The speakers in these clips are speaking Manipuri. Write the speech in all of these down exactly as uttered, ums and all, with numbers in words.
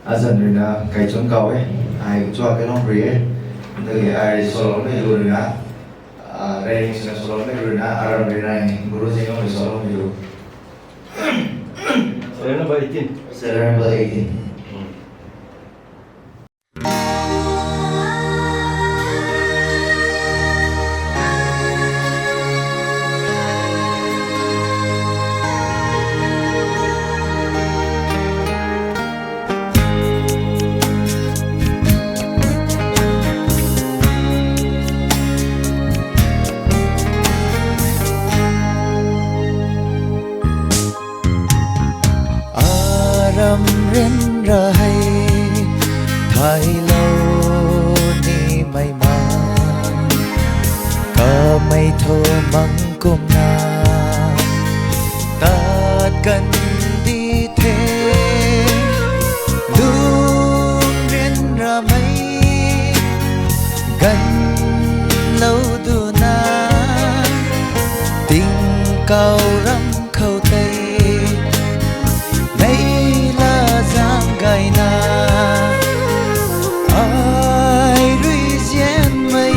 Azan rina kaichon kawe, ai chua ke long rie. Ndagi ai solo me rina, ah, reng sina solo me rina, aram rina, guru jeng me solo me ru. Serial number eighteen. Serial number eighteen. Aram ren rahai thai lo ni mai ma ka mai tho mang kum na tat kan di the lung ren ra mai gan lo du na ting kau ram khâu tây nay la giang gai na ai rui zien mai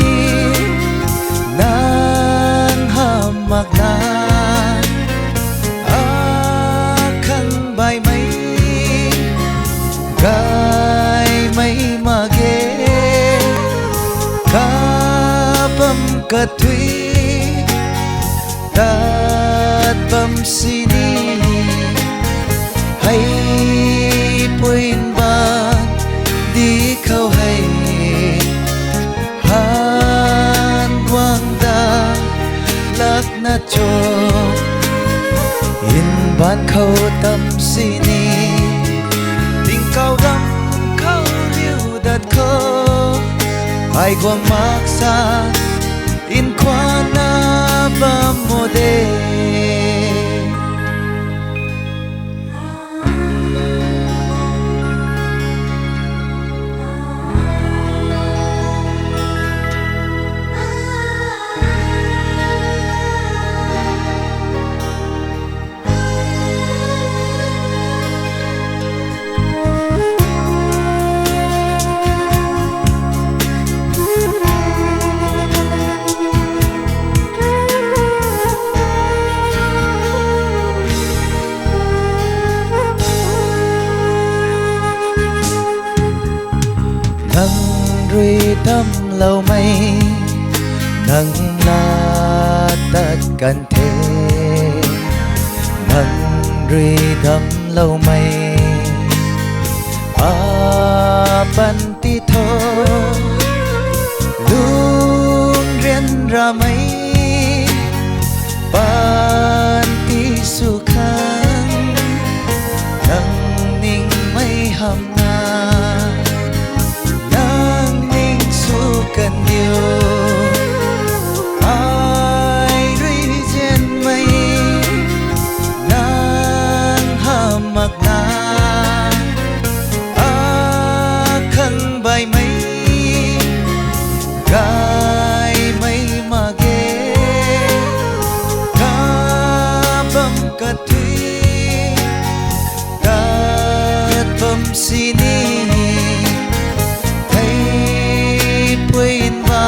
nan ham mak na a khang bai mai gai mai ma ge ka pam ka thui tat pam sini hai puin ban di khâu hai han wang da lak na cho in ban khâu tam sini ting kau ram khâu liu dat khâu ai guang mak sa in khua na ba mo de. Nang la tat kan the, nang rui dam lou mei, a pan ti tho, lung rian ra mei, pan ti su khang, nang ning mei ham na, nang ning su kan diu, ai rui zian mei, nang ham mak na, a khang bai mei, gai mei ma ge, ka bam ka tui, tat bam sini, hei puin ba,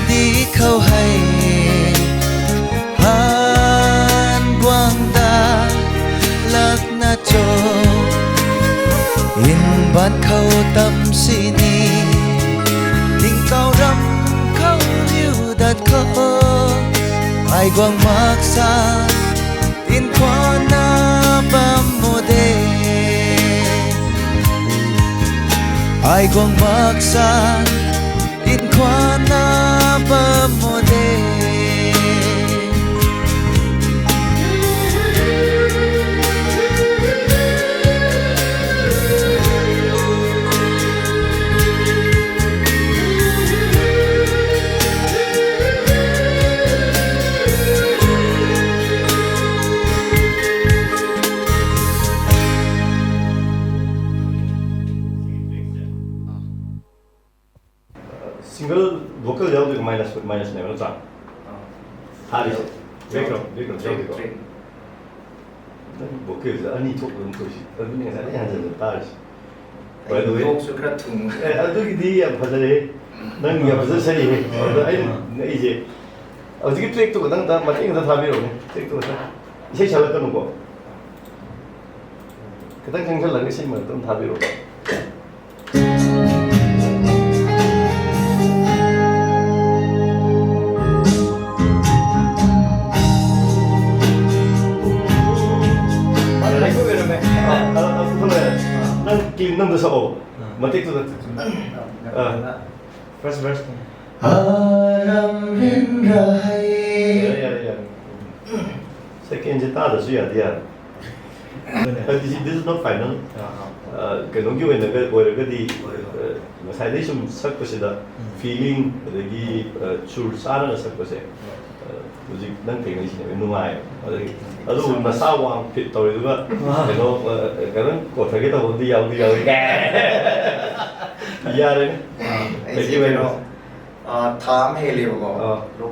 di khou hei, han guang da, lak na cho, in ban khou tam sini, ting kau ram khou liu dat khou, ai guang mak sa, in khuan na bam mo de. Ai guang mak sa, in khuan na bam mo de. Single vocal ꯌꯥꯎꯗꯣꯏꯒ minus, minus ꯅꯦꯕ ꯅꯠꯇ꯭ꯔꯥ? ꯑꯥ꯫ ꯊꯥꯔꯤꯁꯦ꯫ Background, background ꯌꯥꯎꯗꯣꯏꯀꯣ? Track꯫ ꯅꯪ vocals ꯑꯅꯤ ꯊꯣꯛꯄ ꯑꯗꯨꯝ ꯊꯣꯛꯏꯁꯤ꯫ ꯑꯗꯨꯅꯤ ꯉꯁꯥꯏꯗꯩ ꯍꯟꯖꯟ ꯍꯟꯖꯟ ꯇꯥꯔꯤꯁꯤ꯫ By the way꯫ ꯀꯣꯛꯁꯨ ꯈꯔ ꯊꯨꯡꯉꯨ꯫ ꯑꯦ, ꯑꯗꯨꯒꯤꯗꯤ ꯌꯥꯝ ꯐꯖꯔꯦꯍꯦ꯫ ꯅꯪ ꯌꯥꯝ ꯐꯖꯅ ꯁꯛꯏꯍꯦ꯫ ꯑꯗꯣ ꯑꯩꯅ ꯉꯛꯏꯁꯦ, ꯍꯧꯖꯤꯛꯀꯤ track ꯇꯨ ꯈꯇꯪ ꯃꯇꯦꯛ ꯑꯃꯇ ꯊꯥꯕꯤꯔꯛꯎꯅꯦ꯫ Track ꯇꯨ ꯈꯇꯪ꯫ ꯏꯁꯩ ꯁꯛꯂꯛꯀꯅꯨꯀꯣ꯫ ꯈꯤꯇꯪ ꯆꯪꯁꯜꯂꯒ ꯏꯁꯩ ꯃꯔꯛꯇ ꯑꯗꯨꯝ ꯊꯥꯕꯤꯔꯛꯑꯣ꯫ ꯅꯪꯗ ꯁꯛꯑꯣ꯫ ꯃꯇꯦꯛꯇꯨꯗ꯫ First verse. ꯌꯥꯔꯦ, ꯌꯥꯔꯦ, ꯌꯥꯔꯦ꯫ ꯁꯦꯀꯦꯟꯁꯦ ꯇꯥꯗ꯭ꯔꯁꯨ ꯌꯥꯗꯤ ꯌꯥꯔꯦ꯫ ꯍꯥꯏꯗꯤ, this is not final꯫ ꯀꯩꯅꯣꯒꯤ ꯑꯣꯏꯅꯒ ꯑꯣꯏꯔꯒꯗꯤ, ꯉꯁꯥꯏꯗꯩ ꯁꯨꯝ ꯁꯛꯄꯁꯤꯗ ꯐꯤꯂꯤꯡ, ꯑꯗꯒꯤ ꯁꯨꯔ ꯆꯥꯔꯒ ꯁꯛꯄꯁꯦ, ꯍꯧꯖꯤꯛ ꯅꯪ ꯊꯦꯡꯅꯩꯁꯤꯅꯦ ꯅꯨꯡꯉꯥꯏ꯫ ꯑꯗꯒꯤ ꯑꯗꯨꯕꯨ ꯅꯁꯥ ꯋꯥꯡ ꯐꯤꯠ ꯇꯧꯔꯤꯗꯨꯒ ꯀꯩꯅꯣ, ꯀꯩꯅꯣ ꯀꯣꯊꯒꯦ ꯇꯧꯕꯗꯤ ꯌꯥꯎꯗꯤ ꯌꯥꯎꯏ꯫ ꯌꯥꯔꯦꯅꯦ꯫ ꯑꯩꯁꯦ ꯀꯩꯅꯣ, ꯊꯥ ꯑꯃ ꯍꯦꯜꯂꯦꯕꯀꯣ꯫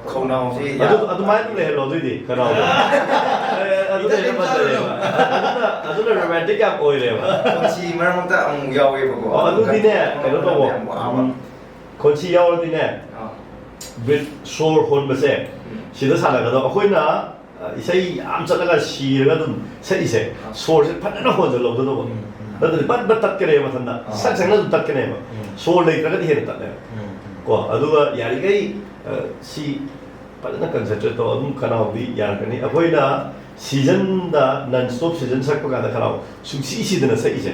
ꯈꯧꯅꯥꯎꯁꯤ ꯑꯗꯨ ꯑꯗꯨꯃꯥꯏꯅ ꯑꯗꯨꯝ ꯂꯩꯍꯜꯂꯣ ꯑꯗꯨꯏꯗꯤ ꯈꯅꯥꯎꯗꯣ꯫ ꯑꯗꯨꯅ ꯍꯦꯟꯅ ꯐꯖꯔꯦꯕ꯫ ꯑꯗꯨꯅ ꯑꯗꯨꯅ ꯔꯣꯃꯥꯟꯇꯤꯛ ꯌꯥꯝ ꯑꯣꯏꯔꯦꯕ꯫ ꯄꯨꯟꯁꯤ ꯃꯔꯛ ꯃꯔꯛꯇ ꯑꯃꯨꯛ ꯌꯥꯎꯋꯦꯕꯀꯣ꯫ ꯑꯣ, ꯑꯗꯨꯗꯤꯅꯦ, ꯀꯩꯅꯣ ꯇꯧꯋꯣ꯫ ꯈꯣꯟꯁꯤ ꯌꯥꯎꯔꯗꯤꯅꯦ, ꯕ꯭ꯔꯤꯠ, ꯁꯣꯔ ꯍꯣꯟꯕꯁꯦ ꯁꯤꯗ ꯁꯥꯟꯅꯒꯗꯕ꯫ ꯑꯩꯈꯣꯏꯅ ꯏꯁꯩ ꯌꯥꯝ ꯆꯠꯂꯒ ꯁꯤꯔꯒ ꯑꯗꯨꯝ ꯁꯛꯏꯁꯦ, ꯁꯣꯔꯁꯦ ꯐꯖꯅ ꯍꯣꯟꯖꯜꯍꯧꯒꯗꯧꯕ꯫ ꯅꯠꯇ꯭ꯔꯗꯤ ꯕꯠ ꯕꯠ ꯇꯠꯀꯅꯦꯕ ꯃꯊꯟꯇ꯫ ꯁꯛ ꯁꯛꯅ ꯑꯗꯨꯝ ꯇꯠꯀꯅꯦꯕ꯫ ꯁꯣꯔ ꯂꯩꯇ꯭ꯔꯒꯗꯤ ꯍꯦꯟꯅ ꯇꯠꯂꯦꯕ꯫ ꯀꯣ, ꯑꯗꯨꯒ ꯌꯥꯔꯤꯈꯩ ꯁꯤ ꯐꯖꯅ ꯀꯟꯁꯦꯟꯇ꯭ꯔꯦꯠ ꯇꯧ, ꯑꯗꯨꯝ ꯈꯅꯥꯎꯗꯤ ꯌꯥꯔꯛꯀꯅꯤ꯫ ꯑꯩꯈꯣꯏꯅ ꯁꯤꯖꯟꯗ, ꯅꯟ ꯁ꯭ꯇꯣꯞ ꯁꯤꯖꯟ ꯁꯛꯄ ꯀꯥꯟꯗ ꯈꯅꯥꯎ ꯁꯨꯡꯁꯤ ꯁꯤꯗꯅ ꯁꯛꯏꯁꯦ,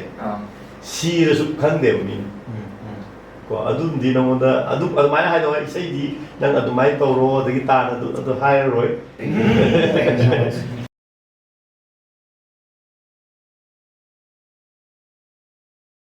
ꯁꯤꯔꯁꯨ ꯈꯪꯗꯦꯕ ꯃꯤꯅ꯫ ꯀꯣ, ꯑꯗꯨꯝꯗꯤ ꯅꯉꯣꯟꯗ ꯑꯗꯨꯝ ꯑꯗꯨꯃꯥꯏꯅ ꯍꯥꯏꯗꯣꯛꯑꯣ, "ꯏꯁꯩꯗꯤ ꯅꯪ ꯑꯗꯨꯃꯥꯏꯅ ꯇꯧꯔꯣ, ꯑꯗꯒꯤ ꯇꯥꯟ ꯑꯗꯨ ꯑꯗꯨ ꯍꯥꯏꯔꯔꯣꯏ"꯫